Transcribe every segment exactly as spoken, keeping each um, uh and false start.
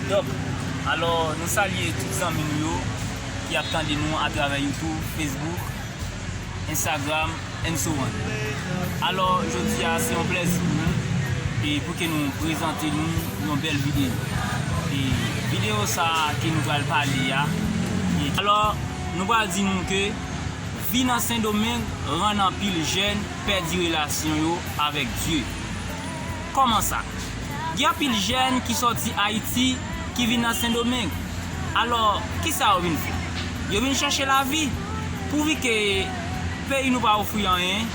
Top. Alò, nou salye tout zanmi nou yo ki ap tande nou atravè YouTube, Facebook, Instagram, and so on. Alò, jodi a, se yon plèzi pou nou e pou ke nou prezante nou yon bèl videyo. E videyo sa a ke nou pral pale a, e alò, nou pral di nou ke vi nan Sendomeng rann anpil jèn pèdi relasyon yo avèk Dye. Kòman sa? Gen anpil jèn ki sòti Ayiti ki vin nan Sendomeng. Alò, kisa yo vin fè? Yo vin chèche lavi. Pouvi ke peyi nou pa ofri anyen,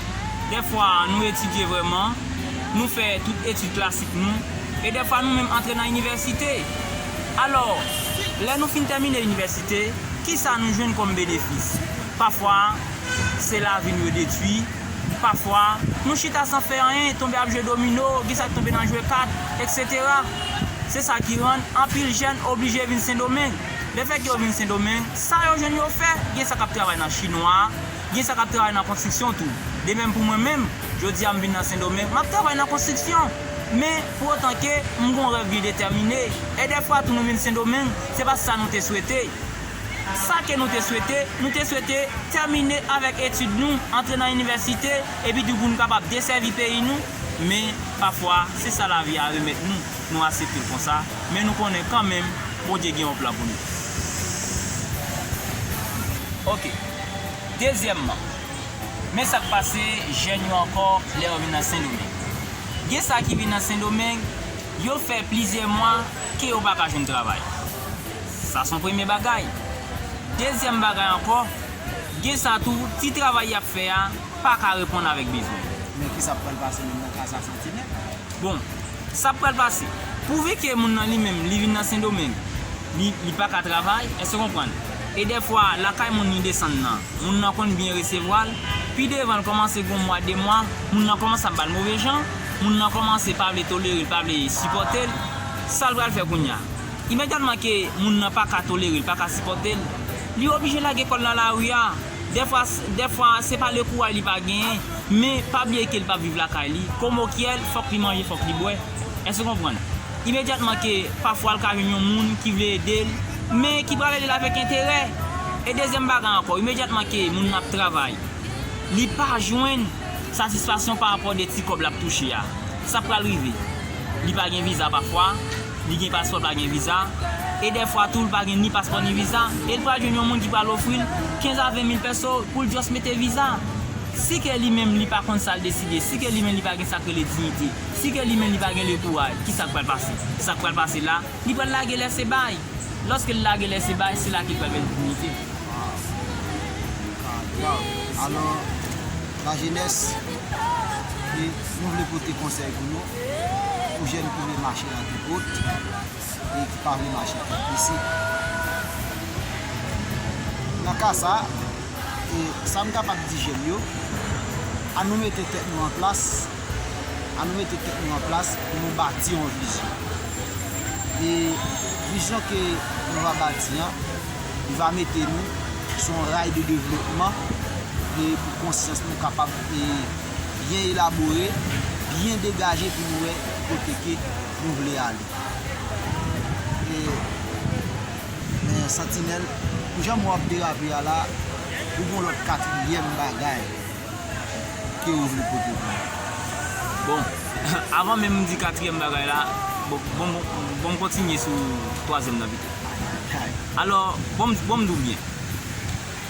dèfwa nou etidye vrèman, nou fè tout etid klasik nou, e dèfwa nou menm antre nan inivèsite. Alò, lè nou fin tèmine inivèsite, kisa nou jwenn kòm benefis? Pafwa, se lavi nou yo detwi. Pafwa, nou chita san fè anyen, tonbe ap jwe domino, gen sa k tonbe nan jwe kat, etsetera. Se sa ki rann anpil jèn oblije vin Sendomeng. Lefètke yo vin Sendomeng, sa yo jwenn yo fè, gen sa k ap travay nan chinwa, gen sa k ap travay nan konstriksyon tou. De menm pou mwen menm, jodi a m vin nan Sendomeng, m ap travay nan konstriksyon. Men, pou otan ke m gon rèv byen detèmine, e dèfwa tou nou vin Sendomeng, se pa sa nou te swete. Sa ke nou te swete, nou te swete tèmine avèk etid nou, antre nan inivèsite, epi tou pou nou kapab desèvi peyi nou. Men, pafwa, se sa lavi a remèt nou. Nou aksepte l konsa, men nou konnen kanmenm Bondye gen yon plan pou nou. Oke. Dezyèmman, men sa k pase jèn yo ankò lè yo vin nan Sendomeng. Gen sa ki vin nan Sendomeng, yo fè plizyè mwa ke yo pa ka jwenn travay. Sa se yon premye bagay. Dezyèm bagay ankò, gen sa tou, ti travay y ap fè a pa ka reponn avèk bezwen. Men kisa k pral pase menm nan ka sa, Santinèl? Bon, sa k pral pase? Pouvi ke moun nan li menm, li vin nan Sendomeng, li, li pa ka travay, èske w konprann? E dèfwa, lakay moun li desann nan, moun nan konn byen resevwa l, pi devan l kòmanse gon mwa, de mwa, moun nan kòmanse ap ba l move jan, moun nan kòmanse pa vle tolere l, pa vle sipòte l. Sa l pral fè kounye a? Imedyatman ke moun nan pa ka tolere l, pa ka sipòte l, li oblije lage kò l nan lari a. Dèfwa, dèfwa, se pa le kouray li pa genyen, men pa bliye ke l p ap viv lakay li. Kòm okyèl, fòk li manje, fòk li bwè. Èske w konprann? Imedyatman ke pafwa l ka jwenn yon moun ki vle ede l, men ki pral ede l avèk enterè. E dezyèm bagay ankò, imedyatman ke moun nan ap travay, li pa jwenn satisfaksyon pa rapò de ti kòb l ap touche a. Sa pral rive? Li pa gen viza pafwa, li gen paspò, l pa gen viza, e dèfwa tou, l pa gen ni paspò ni viza, e l pral jwenn yon moun ki pral ofri l kenz a ven mil pèso pou l just mete viza. Si ke li menm li pa konn sa l deside, si ke li menm li pa gen sa k rele diyite, si ke li menm li pa gen le kouray, kisa k pral pase? Sa k pral pase la, li pral lage lèse bay. Lòske l lage lèse bay, se la ke l pral pèdi diyite. Alò, lajenès, e nou vle pote konsèy pou nou, pou jèn ki vle mache nan tèt wot, e ki pa vle mache tèt bese. Nan ka sa, e sa m kapab di jèn yo, ann nou mete tèt nou an plas, ann nou mete tèt nou an plas pou nou bati yon vizyon. E vizyon ke nou va bati an, li va mete nou sou yon ray de devlopman, e pou konsyans nou kapab, e, byen elabore, byen degaje pou nou wè kote ke nou vle ale. E, men Santinèl, pou jan mwen w ap derape a la, ou gon lòt katriyèm bagay ke ou vle pote pou nou? Bon, avan menm m di katriyèm bagay la, bon, bon, bon, bon, m kontinye sou twazyèm nan pito. Alò, bon, m- bon, m di w byen.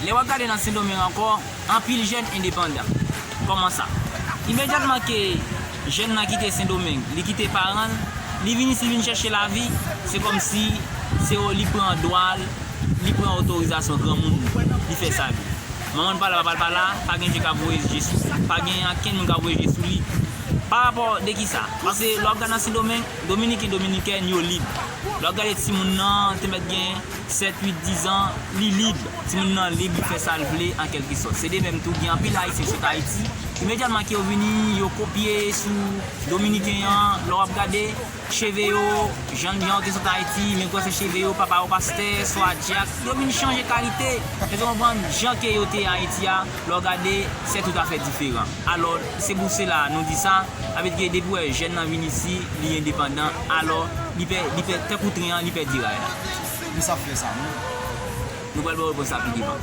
Lè w ap gade nan Sendomeng ankò, anpil jèn endepandan. Kòman sa? Imedyatman ke jèn nan kite Sendomeng, li kite paran l, li vin isi, vin chèche lavi, se kòmsi se li pran dwa l, li pran otorizasyon granmoun, li fè sa li. Manman l pa la, papa l pa la, pa gen je k ap voye je sou li. Pa gen ankenn moun k ap voye je sou li. Pa rapò de kisa? Paske lè w ap gade nan Sendomeng, Dominiken, Dominikèn, yo lib. Lè w ap gade timoun nan, te mèt gen sèt, uit, diz an, li lib. Timoun nan lib, li fè sa l vle, an kèlkesòt. Se de menm tou, gen anpil Ayisyen sot Ayiti, Imedyatman ke yo vini, yo kopye sou Dominiken an, lè w ap gade cheve yo, jan, jan yo te sot Ayiti, menm kwen se cheve yo, papa yo pastè, swa dyak, yo vin chanje kalite. Èske w konprann? Jan ke yo te Ayiti a, lè w gade, c'est tout à fait différent. Alò, se pou sela nou di sa, sa vle di ke depi w wè jèn nan vin isi, li endepandan, alò, li pè, li pè, tankou tren an, li pèdi ray la. Nou sa fè sa, non? Nou pral ba w repons la pi devan.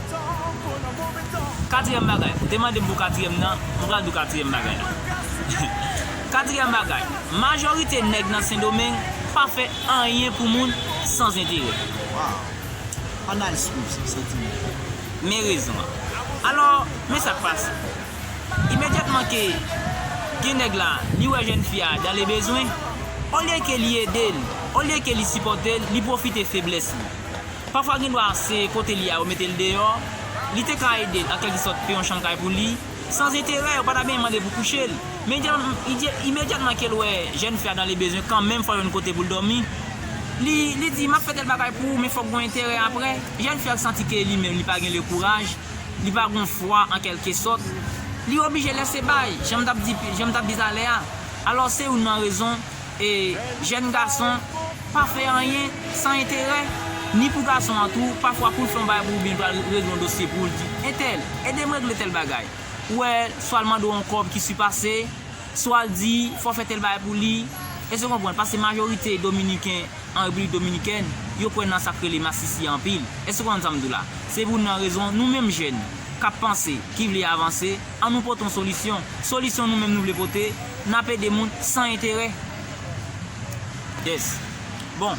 Katriyèm bagay, ou te mande m pou katriyèm nan, m pral di w katriyèm bagay la. Katriyèm bagay, majorite nèg nan Sendomeng pa fè anyen pou moun san enterè. Wow. Ann al swiv sa, santi m. Men rezon an. Alò, men sa k pase. Imedyatman ke gen nèg la, li wè jèn fi a dans le besoin, olye ke li ede l, olye ke li sipòte l, li pwofite feblès li. Pafwa gendwa se kote li a yo mete l deyò, li te ka ede l an kèlkesòt peye yon chanm kay pou li, san enterè, yo pa ta menm mande pou kouche l. Men imedyatman ke l wè jèn fi a dans le besoin kanmenm fò l jwenn kote pou l dòmi, li, li di, "M ap fè tèl bagay pou ou, men fòk gen yon enterè aprè." Jèn fi a santi ke li menm li pa gen le kouraj, li pa gen fwa an kèlkesòt, li oblije lèse bay, jan m t ap di, jan m t ap di talè a. Alò se youn nan rezon e jèn gason pa fè anyen san enterè, ni pou gason an tou, pafwa pou l fè yon bagay pou oubyen pral regle yon dosye pou l di, "Entèl, ede m regle tèl bagay." Ou wè, swa l mande w yon kòb ki sipase, swa l di, "Fò w fè tèl bagay pou li." Èske w konprann? Paske majorite Dominiken an Repiblik Dominikèn, yo kwè nan sa k rele masisi anpil. Èske w konprann sa m di w la? Se pou youn nan rezon, nou menm jèn k ap panse, ki vle avanse, ann nou pote yon solisyon. Solisyon nou menm nou vle pote, n ap ede moun san enterè. Yes. Bon,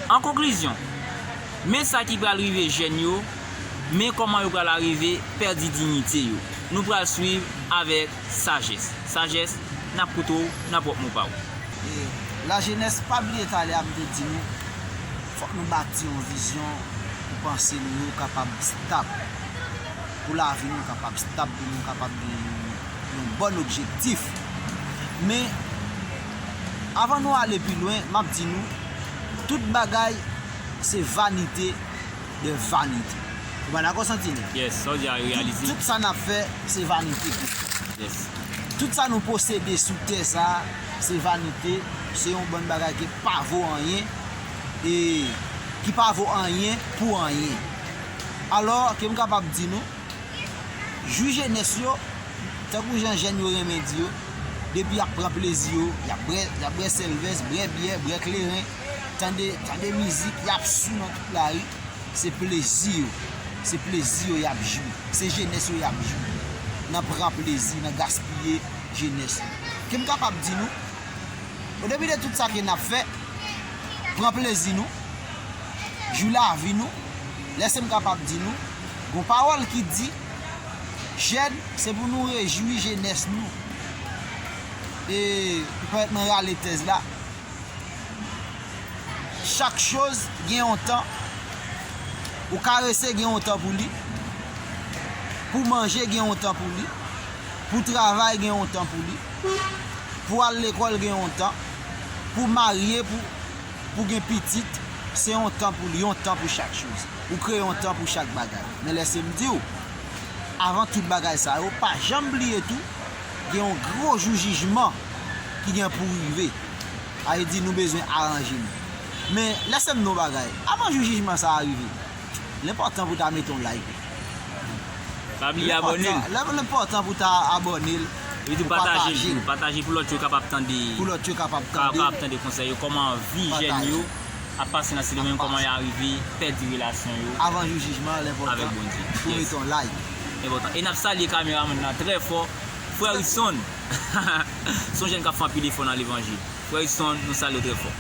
an konklizyon, men sa ki pral rive jèn yo, men kòman yo pral arive pèdi diyite yo. Nou pral swiv avèk sajès. Sajès, n ap koute w nan pwòp mo pa w. E, lajenès, pa bliye talè a m te di nou, fòk nou bati yon vizyon pou panse nou yo kapab stab, pou lavi nou kapab stab, pou nou kapab gen yon, yon bòn objektif. Men, avan nou ale pi lwen, m ap di nou, tout bagay se vanite de vanite. Ou pa dakò, Santini? Yes, sa w di a yo reyalize. Tout, tout sa n ap fè, se vanite. Yes. Tout sa nou posede sou tè sa, se vanite, se yon bann bagay ki pa vo anyen, e ki pa vo anyen pou anyen. Alò, ke m kapab di nou, jwi jenès yo, tankou jan jèn yo renmen di yo, depi y ap pran plezi yo, y ap bwè, y ap bwè sèlvès, bwè byè, bwè kleren, tande, tande mizik, y ap sou nan tout lari. Se plezi yo. Se plezi yo y ap jwi. Se jenès yo y ap jwi. Nan pran plezi, nan gaspiye jenès yo. Ke m kapab di nou, odepi de tout sa ke n ap fè, pran plezi nou, jwi lavi nou, lèse m kapab di nou, gon pawòl ki di, jèn, se pou nou rejwi jenès nou. E, m pèmèt mwen rale tèz la. Chak choz gen yon tan. Ou karese gen yon tan pou li. Pou manje gen yon tan pou li. Pou travay gen yon tan pou li. Pou al lekòl gen yon tan. Pou marye, pou, pou gen pitit, se yon tan pou li, yon tan pou chak choz. Ou kreye yon tan pou chak bagay. Men lèse m di w, avan tout bagay sa yo, pa janm bliye tou, gen yon gwo jou jijman ki gen pou rive. Sa vle di nou bezwen aranje nou. Men, lèse m di w yon bagay. Avan jou jijman sa a rive, l enpòtan pou w ta mete yon like. Pa bliye abòne l. L enpòtan, l enpòtan pou w ta abòne l. Epi tou pataje l tou. Pataje pou lòt yo kapab tande. Pou lòt yo kapab tande. Kapab tande konsèy yo, kòman vi jèn yo ap pase nan Sendomeng, kòman yo arive pèdi relasyon yo. Avan jou jijman, l enpòtan pou w mete yon like. Enpòtan. E n ap salye kameramann nan trè fò, Frè Ritson. Se yon jèn k ap fè anpil efò nan levanjil. Frè Ritson, nou salye w trè fò.